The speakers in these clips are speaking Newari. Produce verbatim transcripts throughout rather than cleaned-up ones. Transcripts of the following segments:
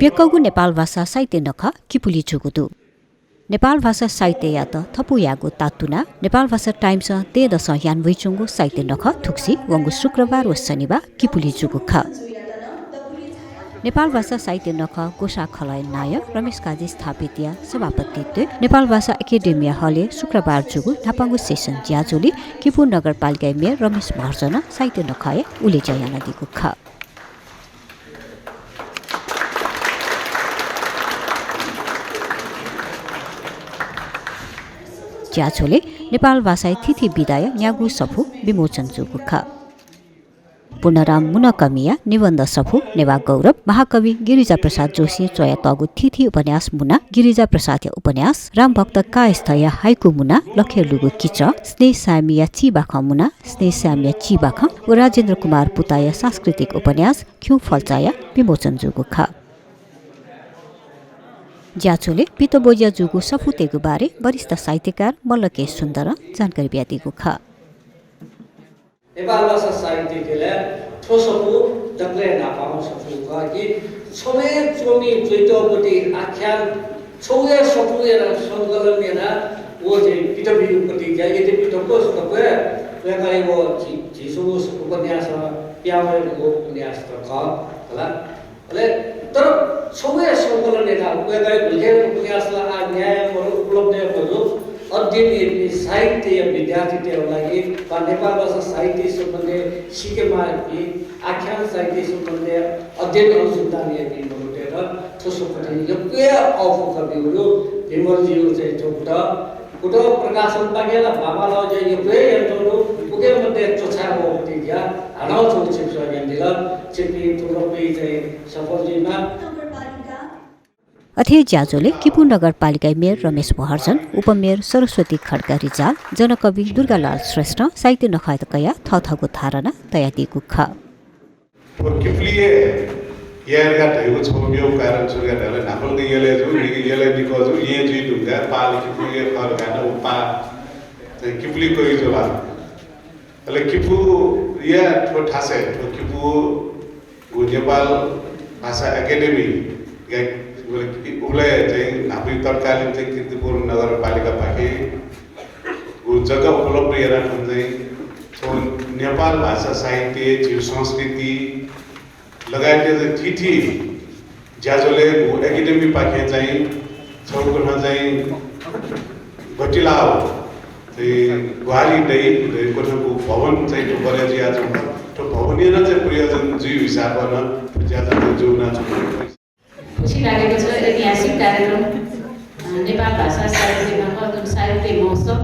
यक्वगु नेपाल भाषा साहित्य नखः किपुली जूगु दु। नेपाल भाषा साहित्ययात थपु यायेगु तातुना नेपाल भाषा टाइम्सं तयेदसं याना वइच्वंगु साहित्य नखः थुगुसी वंगु शुक्रबार व शनिबार किपुली जूगु खः। नेपाल भाषा साहित्य नखः ग्वसाः खलःया नायः रमेश काजी स्थापितया सभापतित्वय् नेपाल भाषा एकेडेमिया हलय् शुक्रबार जूगु न्हापांगु सेसन ज्याझ्वलय् किपू नगरपालिकाया मेयर रमेश महर्जनं साहित्य नखःया उलेज्या यानादीगु खः। ज्याझ्वलय् नेपाल भाषाया थीथी विधाया न्यागू सफू विमोचन जूगु खः। पूर्णराम मुनकमिया निबन्ध सफू नेवाः गौरव, महाकवि गिरिजा प्रसाद जोशीं च्वयातःगु थीथी उपन्यास मुना गिरिजा प्रसादया उपन्यास, रामभक्त कायस्थया हाइकु मुना लखय् लुगु किचः, स्नेह सायमिया चिबाखं मुना स्नेह सायमिया चिबाखं व राजेन्द्र कुमार पुताया सांस्कृतिक उपन्यास खिउँ फल्चाया विमोचन जूगु खः। ज्याझ्वलय् पितब्वज्या जूगु सफूतय्गु बारे वरिष्ठ साहित्यकार मल्ल के सुन्दरं जानकारी बियादीगु खः। नेपाल भाषा साहित्य ख्यलय् थ्व सफू दकलय् न्हापांगु सफू खः कि छगू हे च्वमि च्वइतःगु आख्यान छगू हे सफू यानाः संकलन यानाः व चाहिँ पितब्यूगु प्रतिज्ञा। यद्यपि दक्व दक्व हे वय्कःया व झी, झीसं उपन्यास, प्याः वयेगु उपन्यास त खः, खला। अले तर छगू हे संकलन यानाः वय्कःया गुलिखे उपन्यास ला आः न्याय मरु, उपलब्ध हे मजू। अध्ययन याइपिं साहित्यया विद्यार्थीतय्गु लागि वा नेपाल भाषा साहित्य सम्बन्धी सीके माःपिं, आख्यान साहित्य सम्बन्धी अध्ययन अनुसन्धान याइपिं मनूतय्त थ्व सफू कथं यक्व हे अःपु खः। विमलजीगु चाहिँ थ्व कुतः कुतः प्रकाशनपाखें ला बांबांलाःगु ज्या यक्व हे यानातःगु दु। उकिया मध्ये च्वछाये वःगु प्रतिज्ञा हानं छगू छिकपिन्सं यानादिल। छिकपिं थुगुलपि चाहिँ सफल जुइमा। अथे हे ज्याझ्वलय् किपू नगरपालिकाया मेयर रमेश महर्जन, उपमेयर सरस्वती खड्का रिजाल, जनकवि दुर्गालाल श्रेष्ठं साहित्य नखःयात कयाः थःथःगु धारणा तयादीगु खः। थ्व किपुली हे यायेगु धइगु छगू मेगु कारण छु का धाःसा न्हापांगु यलय् जू, निगः यलय् निकः जू, येँ जुइ धुंकाः पाल किपू हे खः धकाः नं व पाः चाहिँ किपुली कयाच्वंगु। अले किपूया थ्व थासय्, थ्व किपूगु नेपाल भाषा एकेडेमी गा-, उबलय् चाहिँ न्हापां तत्कालीन चाहिँ कीर्तिपुर नगरपालिकापाखें व जग्गा उपलब्ध यानाः थन चाहिँ थ्व नेपाल भाषा साहित्य, झीगु संस्कृति लगायतया चाहिँ थीथी ज्याझ्वलय् व एकेडेमीपाखें चाहिँ छगू कथं चाहिँ गतिलाः चाहिँ ग्वाहालि दइ, दइ कथंगु भवन चाहिँ थ्व बने जुयाच्वंगु। थ्व भवनया नं चाहिँ प्रयोजन जुइगु हिसाबं नं थ्व ज्याझ्वः चाहिँ जूगु ना। खुसी लागेको छ, ऐतिहासिक कार्यक्रम, अ, नेपाल भाषा साहित्य नखः, जुन साहित्य महोत्सव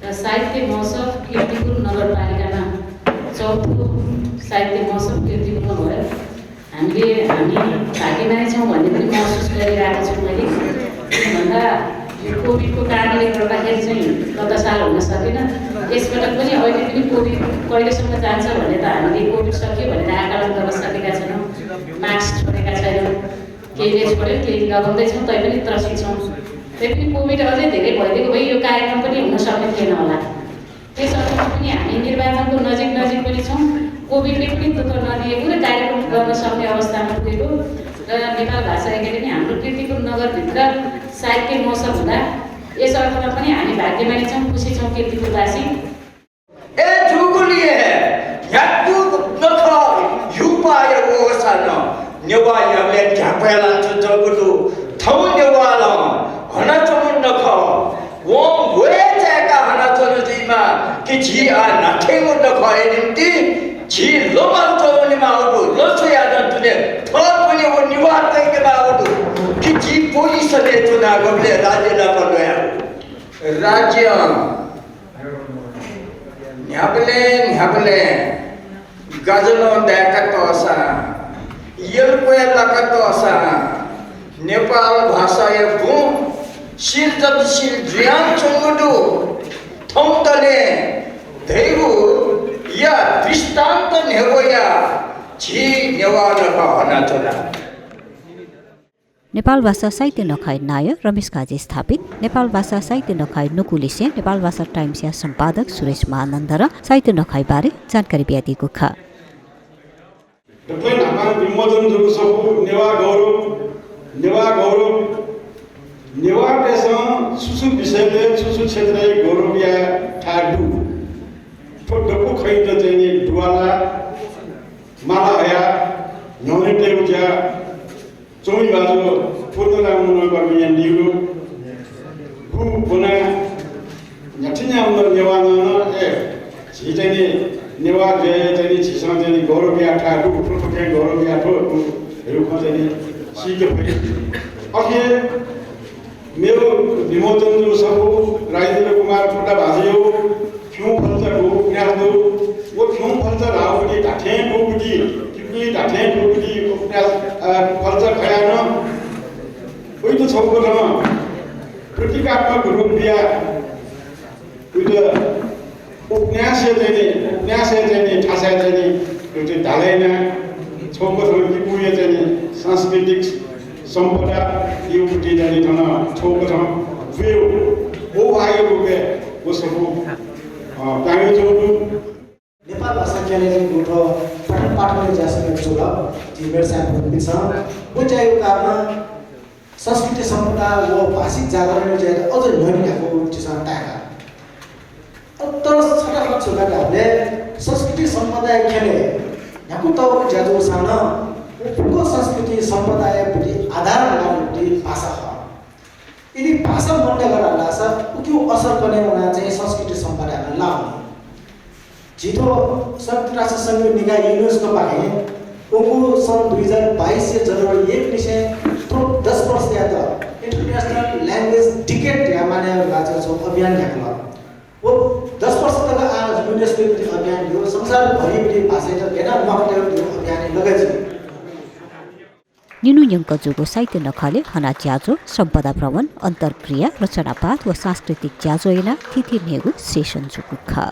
र साहित्य महोत्सव कीर्तिपुर नगरपालिकामा चौथो साहित्य महोत्सव कीर्तिपुरमा भयो। हामीले, हामी भाग्यमानी छौँ भन्ने पनि महसुस गरिरहेका छौँ अहिले। किन भन्दा यो कोभिडको कारणले गर्दाखेरि चाहिँ गत साल हुन सकेन। यसपटक पनि अहिले पनि कोभिड कहिलेसम्म जान्छ भन्ने त हामीले कोभिड सकियो भनेर आकलन गर्न सकेका छैनौँ। मास्क छोडेका छैनौँ। केहीले छोड्यो, केही लगाउँदैछौँ, तैपनि त्रसित छौँ। तैपनि कोभिड अझै धेरै भइदिएको भए यो कार्यक्रम पनि हुन सक्ने थिएन होला। त्यस अर्थमा पनि हामी निर्वाचनको नजिक नजिक पनि छौँ। कोभिडले पनि दुःख नदिएको र कार्यक्रम गर्न सक्ने अवस्थामा पुगेको र नेपाल भाषा एकेडेमी हाम्रो कीर्तिपुर नगरभित्र साहित्य महोत्सव हुँदा यस अर्थमा पनि हामी भाग्यमानी छौँ, खुसी छौँ कीर्तिपुरवासी। अय्जूगुलिं हे न्ह्यागु नखः यूपाया वःसां नेवाः न्ह्याबलें ध्यापय् लानाच्वंगु दु। थौं नेवालं हनाच्वंगु नखः वं वय् चाय्काः हनाच्वंगु जुइमाः कि झी आः न्हाथेंगु नखःया निंतिं झी लँ माल च्वनेमाःगु दु, लँ स्वयाः नं दुने थः दुने व निभाः तयेकेमाःगु दु कि झी position-य् च्वनाः गबलय् राज्य नाप ल्वयागु। राज्यं न्ह्याबलें न्ह्याबलें गाजलं दाय्कातःसां, यलक्वय् लाकातःसां नेपाल भाषाया बुँ सिर्जनशील जुयाच्वंगु दु। थौंतले धइगुया दृष्टान्त न्ह्यब्वयाः झी नेवाः नखः हनाच्वना। नेपाल भाषा साहित्य नखःया नायः रमेश काजी स्थापित, नेपाल भाषा साहित्य नखःया नुगुलिसें नेपाल भाषा टाइम्सया सम्पादक सुरेश महानन्दरं साहित्य नखःया बारे जानकारी बियादीगु खः। दकलय् न्हापां विमोचन जूगु सफू नेवाः गौरव नेवाः गौरव, नेवाःतय्‌सं छु छु विषयलय्, छु छु क्षेत्रय् गौरव याये थाय् दु। थ्व दक्व खँयात चाहिँ नि दुवाला माला हयाः न्ह्यःने तयेगु ज्या च्वमि भाजु पूर्णराम मनोहर कर्मीं यानादीगु। थ्व ब्वनाः न्ह्याथे न्ह्याम्ह नेवालं नं, ए, झी चाहिँ नि नेवाः जुयाः चाहिँ नि झीसं चाहिँ नि गौरव याये थाय् दु, थुकथं गौरव याये थ्व दु धइगु खँ चाहिँ नि सीके फइ। अथे मेगु विमोचन जूगु सफू राजेन्द्र कुमार पुता भाजुया खिउँ फल्चा धइगु उपन्यास दु। व खिउँ फल्चा धाःगुति धात्थें दुगुति, किपुली धात्थें दुगुति उपन्यास, अ, फल्चा खयाः नं वइत छगू कथं प्रतीकात्मक रूप बियाः वइत उपन्यासया चाहिँ नि, उपन्यासया चाहिँ नि थासय् चाहिँ नि वइत ढाला यानाः छगू कथं किपूया चाहिँ नि सांस्कृतिक सम्पदा इउपुटी चाहिँ नि थन छगू कथं बुयु, व वाःया रूपय् व सफू, अ, काय्‌याच्वंगु दु। नेपाल भाषा क्यनेगु थ्व पठन पाठनया ज्यासं जुल। झी मेरसाय् पुलांपिन्सं व ज्याया कारणं संस्कृति सम्पदा व भाषिक जागरणया ज्यायात अझ न्ह्यःने न्ह्याक्व झीसं ताय्‌का। तर छता खँ छु का धाःबलय् संस्कृति सम्पदाया ख्यलय् न्ह्याक्व तःगु ज्या जूसां नं व फुक्क संस्कृति सम्पदाया प्रति आधार वनागु भाषा खः। यदि भाषा मन्त धाःसा उकिया असर कने वनाः चाहिँ संस्कृति सम्पदा नं लाः वनी। झी थ्व संयुक्त राष्ट्र संघीय निकाय UNESCO पाखें वंगु सन् दुई हजार बाइसया जनवरी एकनिसें थ्व दस वर्षयात International Language Decade धयाः मानय् यायेगु छगू अभियान न्ह्याकल। व दस वर्ष तक आः UNESCO प्रति अभियान जुल, संसारभरिया भाषायात गय् यानाः महत्व तयेगु अभियान लगे जुइ। निन्हु न्यंक जूगु साहित्य नखःलय् हना ज्याझ्वः, सम्पदा भ्रमण, अन्तर्क्रिया, रचनापाठ व सांस्कृतिक ज्याझ्वः यानाः थीथी न्हय्‌गू सेसन जूगु खः।